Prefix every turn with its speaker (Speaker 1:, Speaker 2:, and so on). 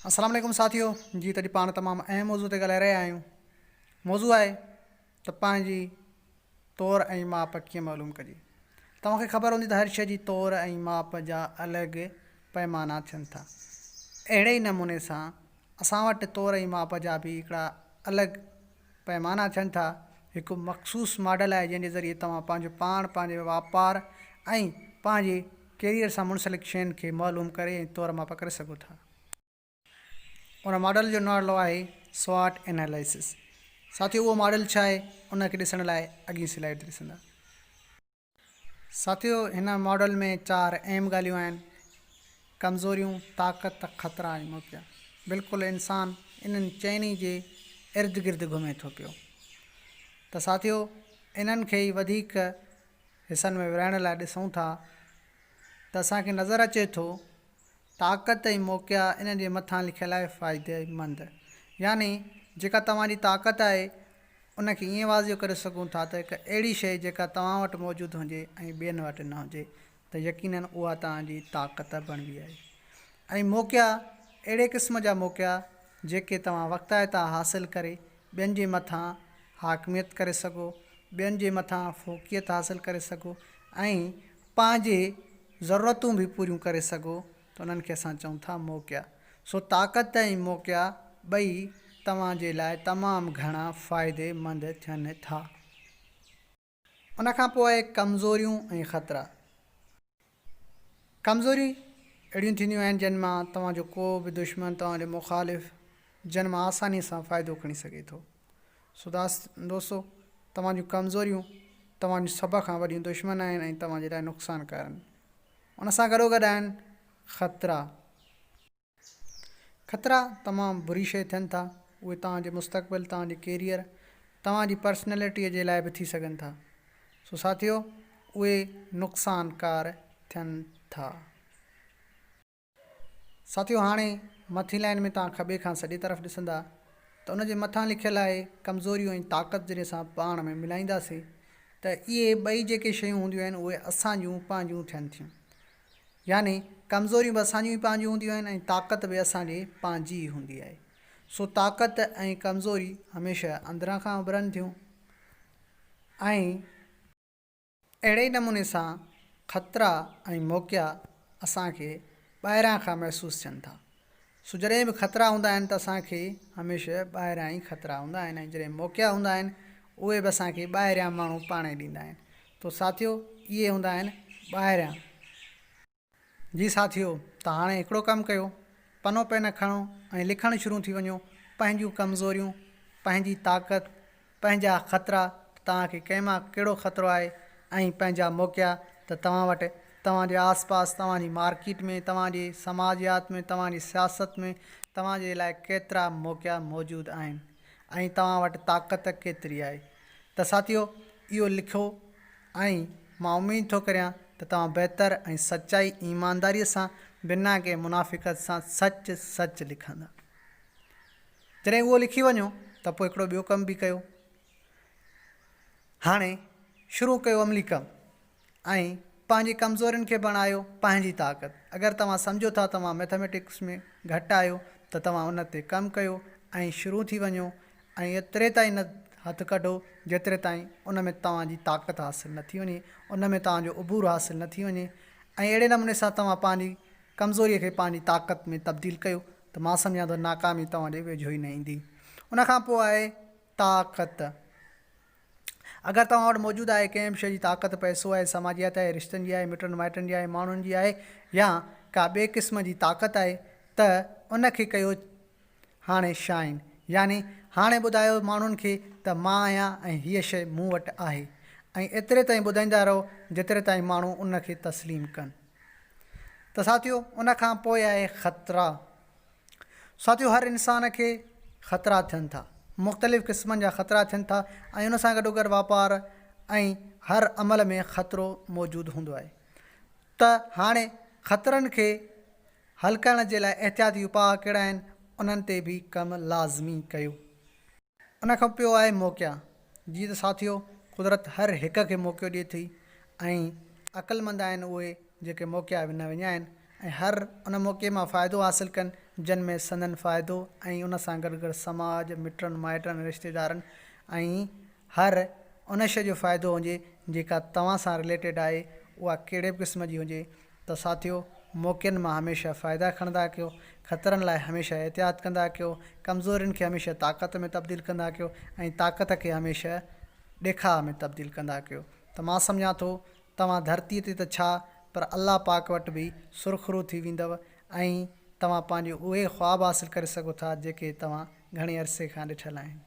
Speaker 1: السلام عليڪم ساٿيو جي ته اڄ پاڻ تمام اهم موضوع تي ڳالهائي رهيا آهيون موضوع آهي ته پنهنجي تور ۽ ماپ ڪيئن معلوم ڪجي توهان کي خبر هوندي ته هر شيء جي تور ۽ ماپ جا الڳ پيمانا ٿين ٿا اهڙي ئي نموني سان اسان وٽ تور ۽ ماپ جا به هڪڙا الڳ پيمانا ٿين ٿا. هڪ مخصوص ماڊل آهي جنهن جي ذريعي توهان پنهنجو پاڻ، پنهنجي واپار ۽ پنهنجي ڪيريئر سان منسلڪ شين کي معلوم ڪري ۽ تور ماپ ڪري سگهو ٿا. ان ماڊل جو نالو آهي سواٽ اينالائسس. ساٿيو اهو ماڊل ڇا آهي ان کي ڏسڻ لاء اڳين سلائيڊ تي ڏسندا. ساٿيو هن ماڊل ۾ چار اهم ڳالهيون آهن، ڪمزوريون، طاقت، خطرا ۽ موقعا. بلڪل انسان انهن چئني جي ارد گرد گهمي ٿو پيو. ته ساٿيو انهن کي ئي وڌيڪ حصن ۾ ورهائڻ لاء ڏسون ٿا ته اسان کي نظر اچي ٿو طاقت ۽ موقعا انهن جي مٿان لکيل آهي فائديمند يعني جيڪا توهان جي طاقت آهي ان کي ائين واضح ڪري سگهون ٿا ته هڪ اهڙي شيء جيڪا توهان وٽ موجود هجي ۽ ٻين وٽ نه هجي ته يقينن اها توهان جي طاقت بڻبي آهي ۽ موقعا اهڙي قسم جا موقعا جيڪي توهان وقتائتا حاصل ڪري ٻين جي مٿان حاڪميت ڪري سگهو، ٻين جي مٿان فوقيت حاصل ڪري سگهو ۽ پنهنجي ضرورتون به پوريون ڪري سگهو ته انهن کي اسان چئون ٿا موقعا. سو طاقت ۽ موقعا ٻئي توهان جي لاء تمام گهڻا فائديمند ٿين ٿا. ان کان پوء ڪمزوريون ۽ خطرا. ڪمزوريون اهڙيون ٿينديون آهن جن مان توهان جو ڪو به دشمن، توهان جو مخالف جن مان آساني سان فائدو کڻي سگهي ٿو. سو دوستو توهان جون ڪمزوريون توهان جون سڀ کان وڏيون دشمن آهن ۽ توهان جي لاء نقصانڪار آهن. ان سان گڏوگڏ آهن خطرا. خطرا تمام بري شيء ٿين ٿا. اهي توهان جي مستقبل، توهان جي ڪيريئر، توهان جي پرسنلٽيء جي لاء به ٿي سگهن ٿا. سو ساٿيو اهي نقصانڪار ٿين ٿا. ساٿيو هاڻي مٿين لائين ۾ توهان کٻي کان سڄي طرف ڏسندا ته ان جي مٿان لکيل آهي ڪمزوريون ۽ طاقت جڏهن اسان پاڻ ۾ ملائينداسين ته اهي ٻئي جيڪي شيون هونديون آهن اهي اسان جون پنهنجون ٿين ٿيون يعني ڪمزوريون به اسان جون ئي پنهنجون هونديون آهن ۽ طاقت به اسان جي پنهنجي ئي هوندي آهي سو طاقت ۽ ڪمزوري هميشه اندران کان اڀرن ٿيون ۽ اهڙي ئي نموني سان خطرا ۽ موقعا اسان کي ٻاهران کان محسوس ٿين ٿا. سو جڏهن به خطرا هوندا آهن ته اسان کي هميشه ٻاهريان ئي خطرا هوندا آهن ۽ جڏهن موقعا هوندا آهن اهي به اسان کي ٻاهريان ماڻهو پاڻ ئي ڏيندا آهن. تو ساٿيو اهي هوندا آهن ٻاهريان. جي ساٿيو ته هاڻي هڪڙو ڪم ڪيو، پنو پين کڻو ۽ لکڻ شروع ٿي وڃو، پنهنجون ڪمزوريون، پنهنجي طاقت، پنهنجا خطرا ته توهان کي ڪنهن مان ڪهڙو خطرو آهي ۽ پنهنجا موقعا ته توهان وٽ، توهان جي آس پاس، توهان جي مارڪيٽ ۾، توهان جي سماجيات ۾، توهان جي سياست ۾ توهان جي لاء ڪيترا موقعا موجود آهن ۽ توهان وٽ طاقت ڪيتري آهي ته ساٿيو اهو لکو ۽ مان اميد ٿو ڪريان ته توهان بهتر ۽ سچائي ايمانداريء سان بنا ڪنهن منافقت سان سچ سچ لکندا. جڏهن اهو لکي وڃو ته پوء هڪڙو ٻيو ڪم به ڪيو. هاڻي شروع ڪيو عملي ڪم ۽ پنهنجي ڪمزورين کي بڻايو پنهنجي طاقت. اگر توهان سمجهو ٿا توهان مئٿميٽڪس ۾ گهٽ آهيو ته توهان ان تي ڪم ڪيو ۽ شروع ٿي وڃو ۽ ايتري تائين نه هٿ ڪڍو جيتري تائين ان ۾ توهان جي طاقت حاصل نه ٿي وڃي، ان ۾ توهان جو عبور حاصل نه ٿي وڃي ۽ اهڙي نموني سان توهان پنهنجي ڪمزوريء کي پنهنجي طاقت ۾ تبديل ڪيو ته مان سمجهان ٿو ناڪامي توهان جي ويجهو ئي نه ايندي. ان کان پوء آهي طاقت. اگر توهان وٽ موجود آهي ڪنهن به شيء جي طاقت، پئسو آهي، سماجيات آهي، رشتن جي آهي، مٽن مائٽن جي آهي، ماڻهن جي آهي يا ڪا ٻئي قسم جي طاقت آهي ته ان کي ڪيو هاڻي شائن يعني هاڻي ٻڌايو ماڻهن کي ته مان آهيان ۽ هيء شيء مون وٽ آهي ۽ ايتري تائين ٻڌائيندا رهو جيتري تائين ماڻهو ان کي تسليم ڪن. ته ساٿيو ان کان پوء آهي خطرا. ساٿيو هر انسان کي خطرا ٿين ٿا. مختلف قسمن جا خطرا ٿين ٿا ۽ ان سان گڏوگڏ واپار ۽ هر عمل ۾ خطرو موجود هوندو آهي. ته هاڻي خطرن کي حل ڪرڻ جي لاء احتياطي اپاء ڪهڙا آهن، انهن تي به ڪم لازمي ڪيو. ان کان پيو آهي موقعا. جيئن ته ساٿيو قدرت هر هڪ کي موقعو ڏئي ٿي ۽ عقلمند آهن اهي جيڪي موقعا نه وڃائين ۽ هر ان موقعي مان فائدو حاصل ڪن جن ۾ سندن فائدو ۽ ان سان گڏ گڏ سماج، مٽن مائٽن، رشتيدارن ۽ هر ان شيء جو فائدو هجي جيڪا توهان سان رليٽيڊ آهي اها ڪهڙي به قسم جي هجي ته ساٿيو موقعن مان هميشه فائدا کڻندا ڪيو، خطرن لاء هميشه احتياط ڪندا ڪيو، ڪمزورين کي هميشه طاقت ۾ تبديل ڪندا ڪيو ۽ طاقت کي هميشه ڏيکاء ۾ تبديل ڪندا ڪيو ته مان سمجهان ٿو توهان ڌرتيء تي ته ڇا پر الله پاڪ وٽ به سرخرو ٿي ويندؤ ۽ توهان پنهنجو اهي خواب حاصل ڪري سگهو ٿا جيڪي توهان گهڻي عرصي کان ڏٺل آهن.